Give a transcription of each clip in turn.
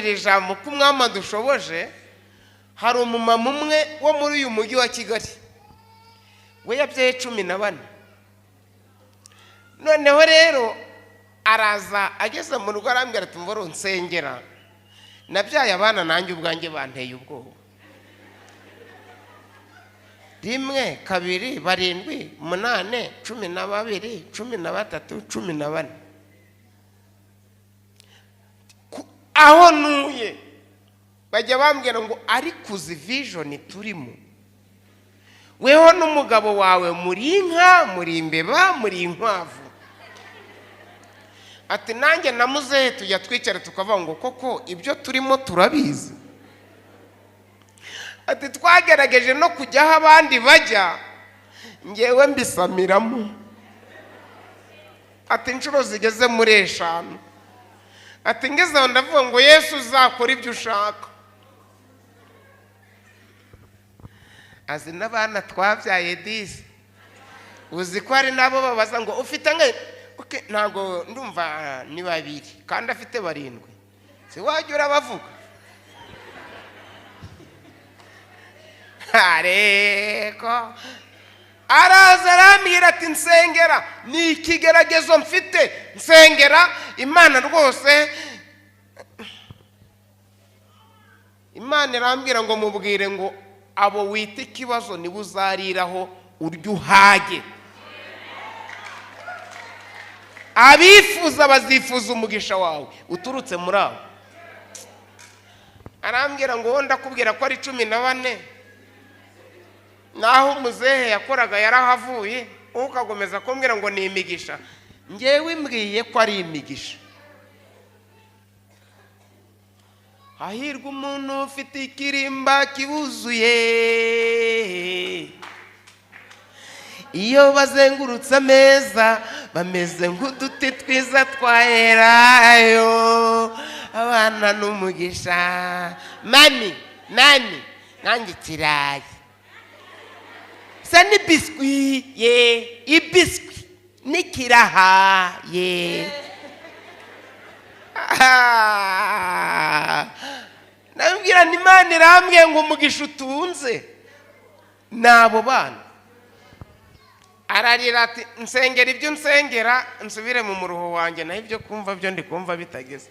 Iri jambo ko umwami adushoboje. Hari umumama umwe wo muri uyu mujyi wa Kigali, we yabyaye 14. Noneho rero araza ageze mu rugo arambwira ati mvoro nsengera, nabyaye abana nanjye ubwanjye banteye ubwoba. 1, 2, 7, 8, 12, 13, 14. Aho ntuye bajya bambwira ngo ariko uzi vision turimo, weho n'umugabo wawe muri inka, muri imbeba, muri inkwavu. Ati nanjye na muzehe tujya twicara tukavuga ngo koko ibyo turimo turabizi. Ati twagerageje no kujya aho abandi bajya, ngewe mbisamiramo. Ati inshuro zigeze muri 5. Ati ngeze aho ndavuga ngo Yesu uzakora ibyo ushaka. Azi n'abana twabyaye disi, uzi ko hari nabo babaza ngo ufite angahe? Okay, ntabwo ndumva ni 2 kandi afite 7, si wajya urabavuga? Areko araza arambwira ati nsengera, ni ikigeragezo mfite, nsengera Imana rwose. Imana irambwira ngo mubwire ngo abo wita ikibazo nibo uzariraho urye uhage. Abifuza bazifuza umugisha wawe uturutse muri abo. Arambwira ngo ndakubwira ko ari 14, naho umuzehe yakoraga yarahavuye, ukagomeza kumbwira ngo ni imigisha. Ngewe mbwiye ko ari imigisha. Hahirwa umuntu ufite ikirimba kibuzuye, iyo bazengurutse ameza bameze nk'uduti twiza twa elayo. Abana n'umugisha. Mami mami nanjye ikirayi sa ni biswi ye, ibiswi n'ikiraha ye. Nabwira ni Imana irambwiye ngo umugisha utunze nabo bana. Ararira ati nsengera ibyo nsengera nsubire mu muruho wanjye, naho ibyo kumva byo ndi kumva bitageze.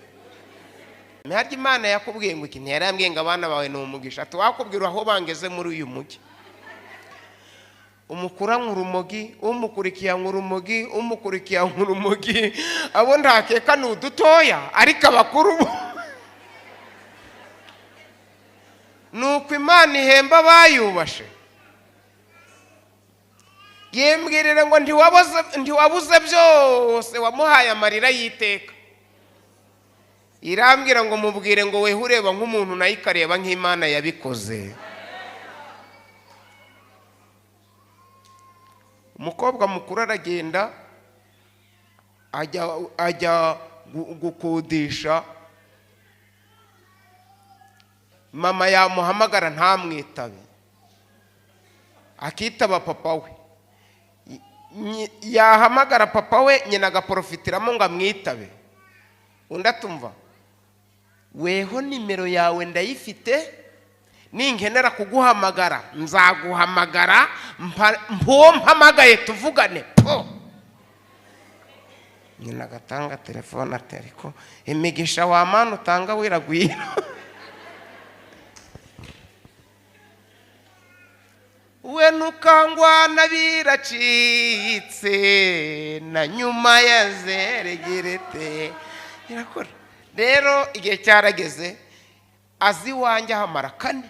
Ntarya Imana yakubwiye ngo iki? Ntiyarambwiye ngo abana bawe ni umugisha. Ati wakubwira aho bangeze muri uyu mujyi, umukura nkurumogi, umukurikiya nkurumogi, umukurikiya nkurumogi, abo ntakeka ni udutoya ariko abakuru bo nuko Imana ihemba abayubashe. Yembwirire ngo ntiwabuze byose, wamuhaye amarira y'iteka. Irambwira ngo mubwire ngo weho ureba nk'umuntu nayo ikareba nk'Imana yabikoze. Umukobwa mukuru aragenda ajya gukodesha, mama yamuhamagara ntamwitabe, akitaba papa we. Yahamagara papa we nyina agaprofitiramo ngo amwitabe. Undi atumva weho nimero yawe ndayifite, ninkenera kuguhamagara nzaguhamagara, mpuwo mpamagaye tuvugane. Po nyina agatanga telefone ati ariko imigisha wa mana utanga wiragwira. We ntukangwa nabiracitse na nyuma ya zeregerete irakora. Rero igihe cyarageze azi iwanjye ahamara 4.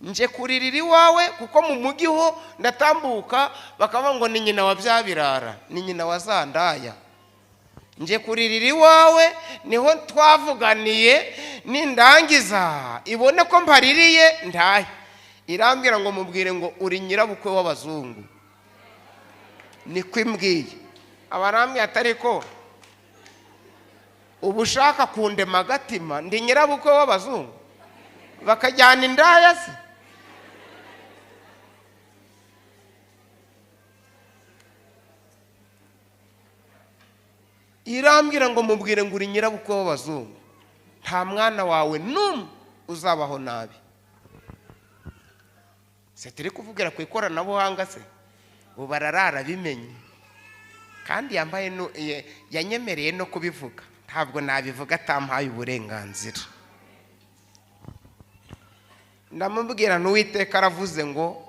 Nje kuririra iwawe kuko mu mujyi ho ndatambuka bakavuga ngo ni nyina wa bya birara, ni nyina wa zandaya. Nje kuririra iwawe niho twavuganiye, nindangiza ibone ko mpaririye ndahe. Irambwira ngo mubwire ngo uri nyirabukwe w'abazungu, niko imbwiye. Abarambwiye atari ko ubu ushaka kundema agatima, ndi nyirabukwe w'abazungu bakajyana indaya se? Irambwira ngo mubwire ngo uri nyirabukwe w'abazungu. Nta mwana wawe n'umwe uzabaho nabi. Se turi kuvugira ku ikoranabuhanga, se ubu bararara bimenye, kandi yambaye yanyemereye no kubivuga. Ntabwo nabivuga atampaye uburenganzira. Ndamubwira n'Uwiteka aravuze ngo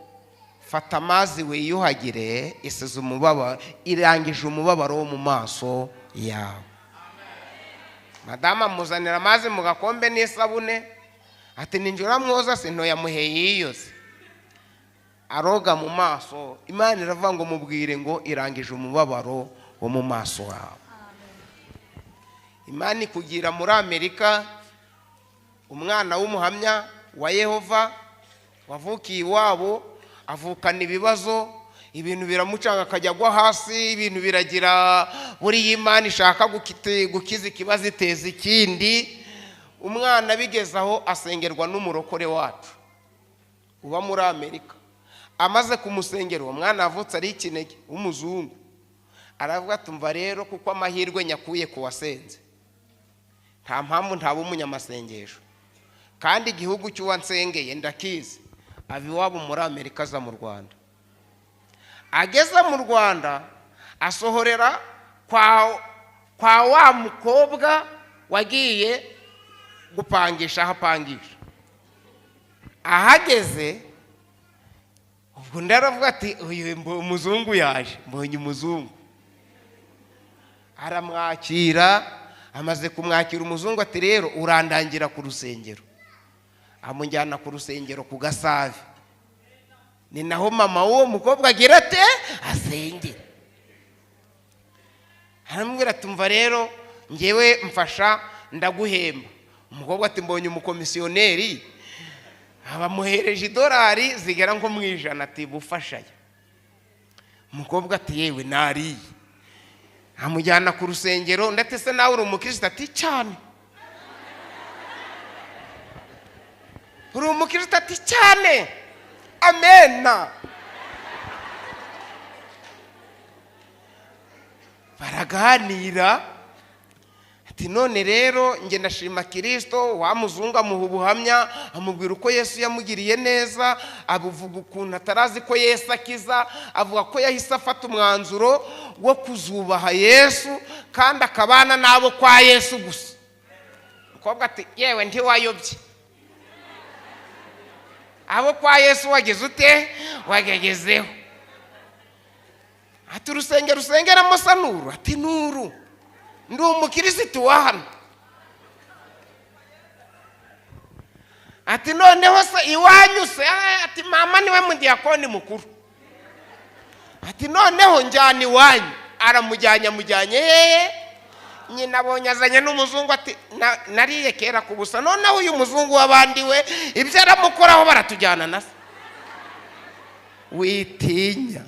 fata amazi wiyuhagire, isize umubabaro, irangije umubabaro wo mu maso yawe. Madamu amuzanira amazi mu gakombe n'isabune, ati ninjye uramwoza se? Ntoyamuheye yiyose, aroga mu maso. Imana iravuga ngo mubwire ngo irangije umubabaro wo mu maso wawe. Imana ikugira muri Amerika umwana w'umuhamya wa Yehova wavukiye iwabo, avukana ibibazo, ibintu biramucanga akajya agwa hasi, ibintu biragira. Buriya Imana ishaka gukiza ikibazo iteza ikindi. Umwana bigeze aho asengerwa n'umurokore wacu uba muri Amerika. Amaze kumusengera, uwo mwana yavutse ari ikinege w'umuzungu, aravuga tumva rero kuko amahirwe nyakuye ku wasenze, nta mpamvu ntaba umunyamasengesho, kandi igihugu cy'uwansengeye ndakizi. Ava iwabo muri Amerika aza mu Rwanda. Ageze mu Rwanda asohorera kwa wa mukobwa wagiye gupangisha aho apangisha. Ahageze ubwo undi aravuga ati uyu umuzungu yaje, mbonye umuzungu. Aramwakira. Amaze kumwakira, umuzungu ati rero urandangira ku rusengero. Amujyana ku rusengero ku Gasave, ni naho mama w'uwo mukobwa agira ate asengera. Aramubwira ati umva rero ngewe mfasha ndaguhemba. Umukobwa ati mbonye umukomisiyoneri. Abamuhereje idolari zigera nko mu 100, ati bufashanya. Umukobwa ati yewe nariye. Amujyana ku rusengero. Ndetse se nawe uri umukristo? Ati cyane. Uri umukristo? Ati cyane, amena. Baraganira, ati none rero njye ndashima Kirisito. Wa muzungu amuha ubuhamya, amubwira uko Yesu yamugiriye neza, abuvuga ukuntu atarazi ko Yesu akiza, avuga ko yahise afata umwanzuro wo kuzubaha Yesu kandi akabana n'abo kwa Yesu gusa. Umukobwa ati yewe ntiwayobye, abo kwa Yesu wagize ute, wagegezeho. Ati urusengero usengeramo sa nuru? Ati nuru, ndi umukirisitu wa hano. Ati noneho se iwanyu se? Ati mama niwe mudiyakoni mukuru. Ati noneho njyana iwanyu. Aramujyanye, amujyanye hehe? Nyina abonye azanye n'umuzungu, ati nariye kera ku busa, noneho uyu muzungu w'abandi we ibyo aramukoraho, baratujyana na se. Witinya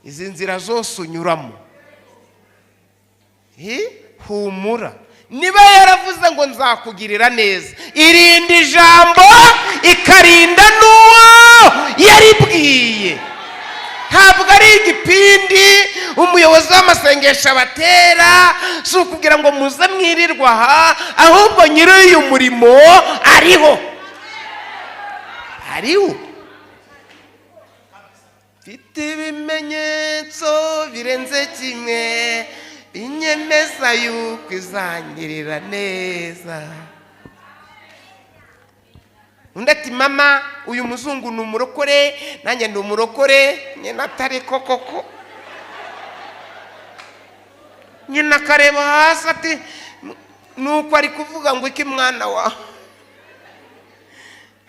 izi nzira zose unyuramo, humura. Niba yaravuze ngo nzakugirira neza, irinda ijambo ikarinda n'uwo yaribwiye. Ntabwo ari igipindi umuyobozi w'amasengesho abatera, si ukugira ngo muze mwirirwa aha, ahubwo nyiri uyu murimo ariho, ariho. Mfite ibimenyetso birenze kimwe binyemeza yuko izangirira neza. Undi ati mama uyu muzungu ni umurokore, nanjye ndi umurokore. Nyina atari koko koko. Nyina akareba hasi ati nuko ari kuvuga ngo iki mwana wa?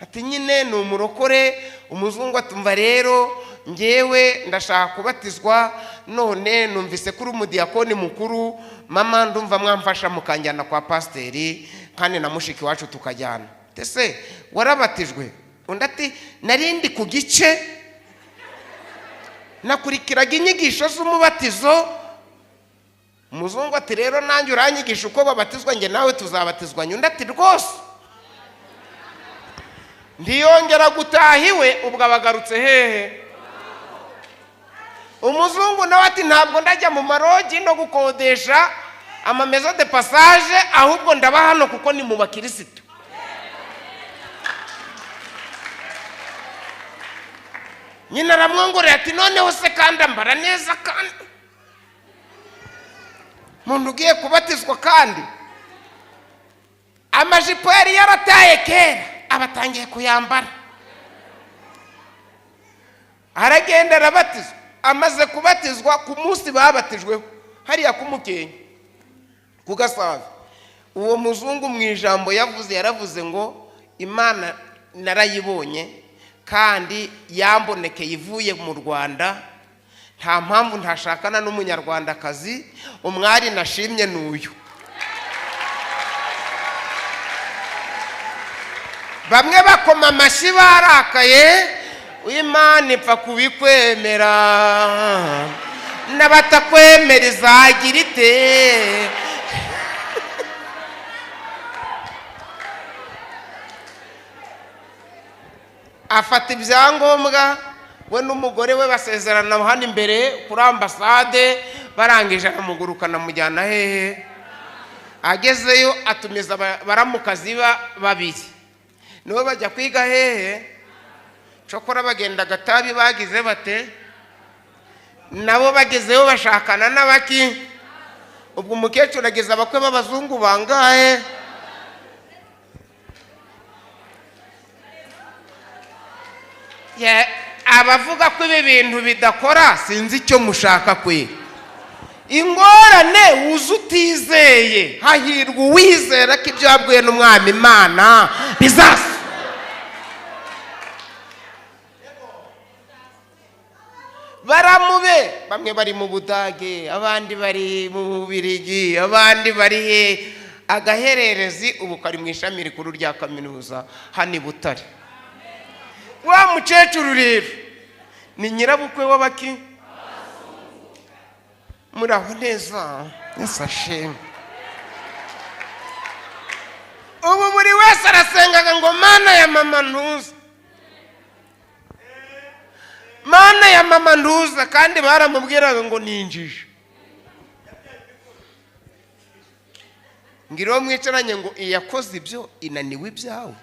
Ati nyine ni umurokore. Umuzungu atumva rero ngewe ndashaka kubatizwa, none numvise ko uri umudiyakoni mukuru, mama ndumva mwamfasha mukanjyana kwa pasiteri kandi na mushiki wacu tukajyana. Ese warabatijwe? Undi ati narindi ku gice, nakurikiraga inyigisho z'umubatizo. Umuzungu ati rero nanjye uranyigisha uko babatizwa, njye nawe tuzabatizwa. Undi ati rwose. Ntiyongera gutaha iwe, ubwo abagarutse hehe? Umuzungu nawe ati ntabwo ndajya mu marogi no gukodesha. Ama maison de passage ahubwo ndaba hano kuko ni mu bakirisitu. Nyina aramwongorera ati noneho se kandi ambara neza, kandi umuntu ugiye kubatizwa, kandi amajipo yari yarataye kera abatangiye kuyambara. Aragenda arabatizwa. Amaze kubatizwa, ku munsi babatijweho hariya ku Mukenke ku Gasave, uwo muzungu mu ijambo yavuze yaravuze ngo Imana narayibonye kandi yambonekeye ivuye mu Rwanda, nta mpamvu ntashakana n'umunyarwandakazi, umwari nashimye n'uyu. Bamwe bakoma amashyi barakaye, Imana ipfa kubikwemera n'abatakwemera izagira ite? Afata ibyangombwa, we n'umugore we basezerana hano imbere kuri ambasade, barangije aramugurukana amujyana hehe. Agezeyo atumiza baramukazi babiri, nibo bajya kwiga hehe. Cokora bagenda agatabi bagize bate, nabo bagezeyo bashakana n'abaki. Ubwo umukecuru ageze abakwe b'abazungu bangahe? Abavuga ko ibi bintu bidakora sinzi icyo mushaka kwe. Ingorane wuzu utizeye, hahirwa uwizera ko ibyo yabwiwe n'Umwami Imana bizaza. Baramube bamwe bari mu Budage, abandi bari mu Bubirigi, abandi bari he. Agahererezi ubu kari mu ishami rikuru rya kaminuza hano i Butare. Wa mukecuru rero ni nyirabukwe w'abaki. Muraho neza, Yesu ashimwe. Ubu buri wese arasengaga ngo Mana ya mama ntuza, Mana ya mama ntuza, kandi baramubwiraga ngo ninjije. Ngira uwo mwicaranye ngo iyakoze ibyo inaniwe ibyawe.